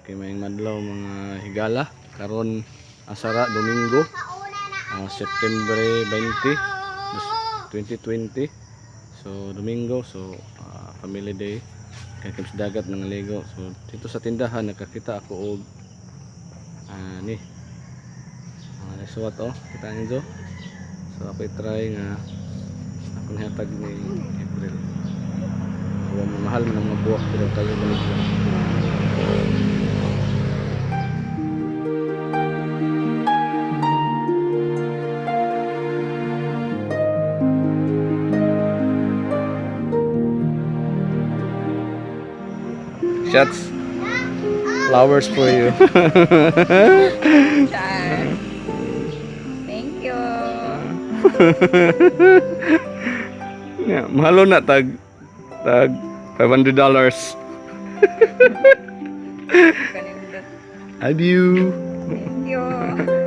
Kay maayong adlaw, mga higala. Karon asara Domingo, September 20, 2020. So Domingo, so family day. Kay kami sa dagat ng ligo. So dito sa tindahan nakakita ako og ni suwat oh, kita niyo. So ako i-try nga akong hatag ni April. Wa mahal man ang mga buwak pero tayo balik lang. Shots. Flowers for you. Char. Thank you. Yeah, mahalo na tag $500. Ganito. Love you. Thank you.